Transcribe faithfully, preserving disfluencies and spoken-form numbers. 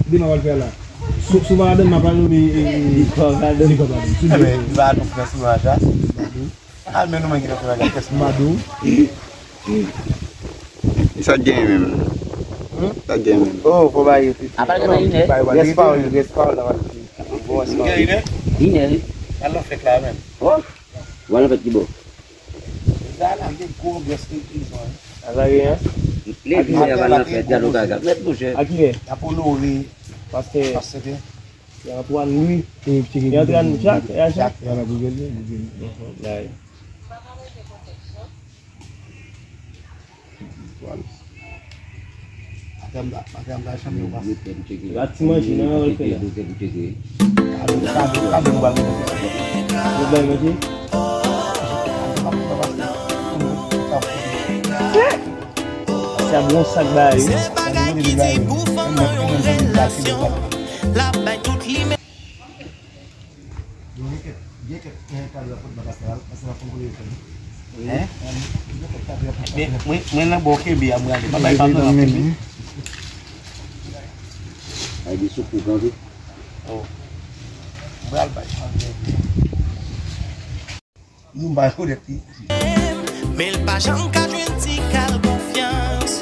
Demen w al fè la. Sou, sou pa ladann, m ap al nonmen, e, e, Li pa ladann. Li pa ladann. Sou Ebyen, li va nou pran sou raja. A, men nou menm ki nan fè bagay, kès Madou. Sa t genyen menm? Sa t genyen menm? Oh, fò ba yo ti. Apa l genyen inè? Rès pa w, rès pa w la. Bon, rès pa w. Inè, wi. Al nan fèt la menm. Oh. Wè nan fèt ki bò? Gala gen gwo rès legliz la. Azaryen? Legliz la va nan fèt, gade w ka gade. Mèt mouche. A kilè? N ap onore pastè. Pastè. E Antoine Louis. E Antoine Jacques, e a Jacques. Jacques. Voilà, Google, Google. Mhm, bay. Antoine. Madanm la, madanm la, janm yo pase. La ti manje nan wè l fè la. Kado, kado, kado nou ba l. Yo bay manje? Sa bon sak bagay. Se bagay ki di pou fanm nan yon relasyon. L ap bay tout li. Yo, gen kèk, gen kèk, eh, kadre apot ba pastè a, pastè a fon kote yo fè. Hein? Gen kèk kadre apot. Men, mwen, mwen nan bò kenbe a, mwen ale. Pa bay pa nan kenbe. Ay di sou kou kanpe. Oh. Mwen al bay. Nou bay konet li. Men l pa janm ka jwenn ti kal konfyans.